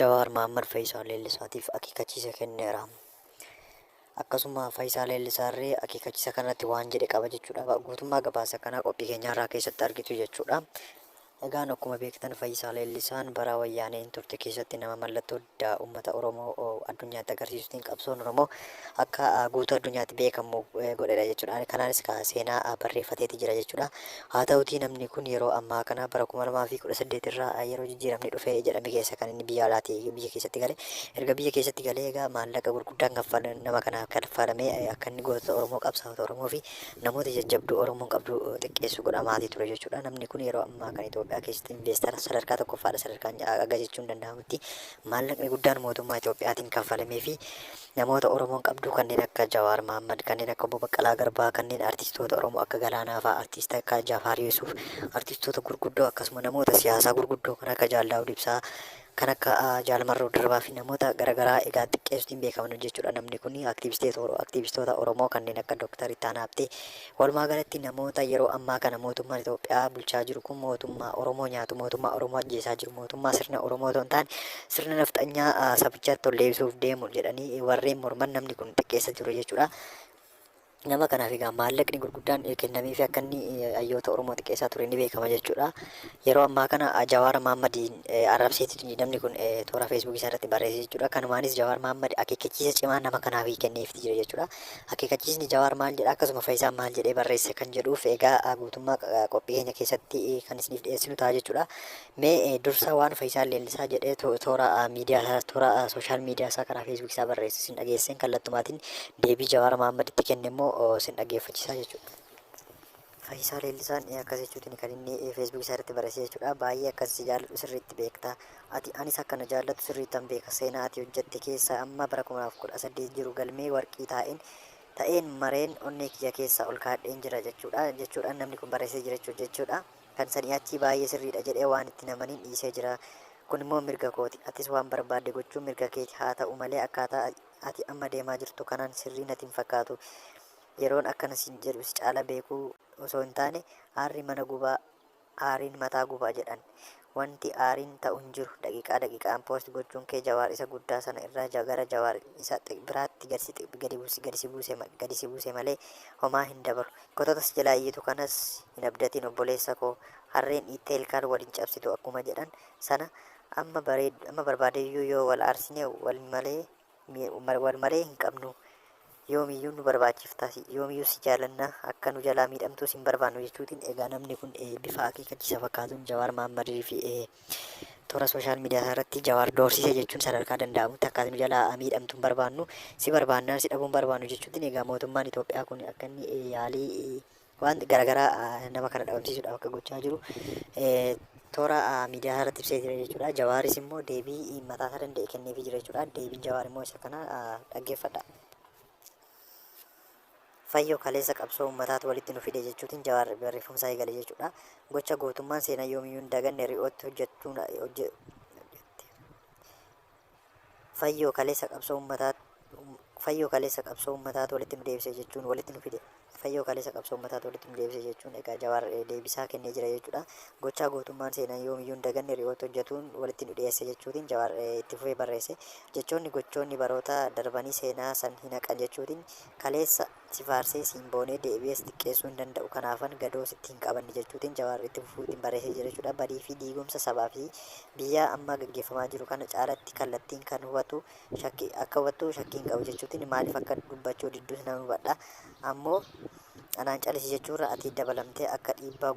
Jawaar Mahaammad Fayyisaa Leellisaatiif akeekkachiisa kenneera. Akkasuma Fayyisaa Leellisaarree akeekkachiisa kanatti waan jedhe qaba jechuudha. Guutummaa gabaasa kanaa qophii keenyaarraa keessatti argitu jechuudha. Egaan akkuma beektan Fayyisaa Leellisaan bara wayyaaneen turte keessatti nama mallattoo addaa uummata Oromoo addunyaatti agarsiisuutiin qabsoon Oromoo akka guutuu addunyaatti beekamu godhedha jechuudha. Kanaanis seenaa barreeffateeti jira jechuudha. Haa ta'utii namni kun yeroo ammaa kana bara 2018 irraa yeroo jijjiiramni dhufe jedhame keessa kan inni biyya alaatii biyya keessatti gale. Erga biyya keessatti galee egaa maallaqa gurguddaan nama kanaaf kaffalamee akka inni gootota Oromoo, qabsaa'ota Oromoo fi namoota jajjabduu Oromoon qabdu xiqqeessu godhamaatii ture jechuudha. Namni kun yeroo ammaa kan Itoophiyaa keessatti investara sadarkaa tokkoffaadha, sadarkaan aga jechuun danda'amutti maallaqni guddaan mootummaa Itoophiyaatiin kaffalamee fi namoota Oromoon qabdu kanneen akka Jawaar Mahaammad, kanneen akka Obbo Baqqalaa Garbaa, kanneen artistoota Oromoo akka Galaanaa fa'aa, artist akka Jafaar Yuusuf, artistoota gurguddoo, akkasuma namoota siyaasaa gurguddoo kan akka Jaal Daawud Ibsaa, kan akka Jaal Marroo Dirribaa fi namoota garaagaraa egaa xiqqeessuutiin beekaman jechuudha. Namni kun aktivistoota Oromoo kanneen akka Dooktar Ittaanaa Habtee, walumaa galatti namoota yeroo ammaa kana mootummaan Itoophiyaa bulchaa jiru kun mootummaa Oromoo nyaatu, mootummaa Oromoo ajjeesaa jiru, mootummaa sirna Oromoo otoo hin taane sirna nafxanyaa sabichatti ol deebisuuf deemu jedhanii warreen morman namni kun xiqqeessa jiru jechuudha. Nama kanaaf egaa maallaqni gurguddaan kennamee fi akka inni hayyoota Oromoo xiqqeessaa ture ni beekama jechuudha. Yeroo ammaa kana Jawaar Mahaammadiin arrabseeti namni kun toora Feesbuukii isaa irratti barreesse jechuudha. Kanumaanis Jawaar Mahaammad akeekkachiisa cimaa nama kanaaf kenneefiti jira jechuudha. Akeekkachiisni Jawaar maal jedha, akkasuma Fayyisaan maal jedhee barreesse kan jedhuuf egaa guutummaa qophii keenya keessatti kan isiniif dhiyeessinu ta'a jechuudha. Mee dursa waan Fayyisaan Leellisaa jedhee toora miidiyaa, toora social media isaa karaa Feesbuukii isaa barreesse isin dhageesseen, kallattumaatiin deebii Jawaar Mahaammad itti kenne immoo isin dhaggeeffachiisaa jechuudha. Fayyisaa Leellisaan akkas jechuutiin kan inni Feesbuukii isaa irratti barreesse jechuudha. Baay'ee akkas si jaalladhu sirriitti beekta. Ati anis akkana jaallattu sirriittan beeka. Seenaa ati hojjette keessa amma bara 2018 jiru galmee warqii taa'een ta'een mareen onnee kiyya keessa ol kaadheen jira jechuudha. Jechuudhaan namni kun barreessee jira jechuudha. Kan sanii achii baay'ee sirriidha jedhee waan itti namaniin dhiisee jira. Kun immoo mirga kooti. Atis waan barbaadde gochuun mirga keeti. Haa ta'u malee akkaataa ati amma deemaa jirtu kanaan sirrii natti hin fakkaatu. Yeroon akkana siin jedhu si caala beekuu osoo hin taane, aarri mana gubaa, aariin mataa gubaa jedhan. Wanti aariin ta'u hin jiru. Daqiiqaa daqiiqaan post gochuun kee Jawaar isa guddaa sana irraa gara Jawaar isa biraatti gadi si buuse malee homaa hin dabalu. Gotoota si jalaa iyyitu kanas hin abdatin, obboleessa koo. Harreen dhiittee ilkaan waliin cabsitu akkuma jedhan sana, amma barbaadeyyuu yoo wal aarsine wal malee hin qabnu. Yoomiyyuu nu barbaachifta, yoomiyyuu si jaalanna, akka nu jalaa miidhamtus hin barbaannu jechuutiin egaa namni kun bifa akeekkachiisa fakkaatuun Jawaar Mahammadii fi toora social media isaa irratti Jawaar doorsise jechuun sadarkaa danda'amutti akka nu jalaa miidhamtu hin barbaannu, si barbaannaan si dhabuu hin barbaannu jechuutiin egaa mootummaan Itoophiyaa kun akka inni yaalii waan garaagaraa nama kana dhabamsiisuudhaaf akka gochaa jiru toora miidiyaa irratti ibsee jira jechuudha. Jawaaris immoo deebii mataa isaa danda'e kenneefii jira jechuudha. Deebiin Jawaar immoo isa kana, dhaggeeffadha. Fayyoo, kaleessa qabsoo uummataatu walitti nu fide jechuutiin Jawaar barreeffama isaa eegale jechuudha. Gocha gootummaan seenaa yoomiyyuu hin daganne ri'ootti hojjechuun hojjette. Fayyoo, kaleessa qabsoo uummataatu walitti nu deebise jechuun walitti nu fide. Fayyoo, kaleessa qabsoo uummataatu walitti nu deebise jechuun egaa Jawaar deebisaa kennee jira jechuudha. Gochaa gootummaan seenaa yoomiyyuu hin daganne ri'ootti hojjetuun walitti nu dhiyeesse jechuutiin Jawaar itti fufee barreesse. Jechoonni gochoonni baroota darbanii seenaa san hin haqan jechuutiin, kaleessa si faarsee siin boonee deebi'ees xiqqeessuu hin danda'u, kanaafan gadoo sitti hin qabanne jechuutiin Jawaar itti fufuutiin barreessee jira jechuudha. Badii fi diigumsa sabaa fi biyyaa amma gaggeeffamaa jiru kana caalatti kallattiin kan hubatu shakkii akka hubattu shakkii hin qabu jechuutiin, maaliif akka dubbachuu didduus nan hubadha. Ammoo anaan calisi jechuurra ati dabalamtee akka dhiibbaa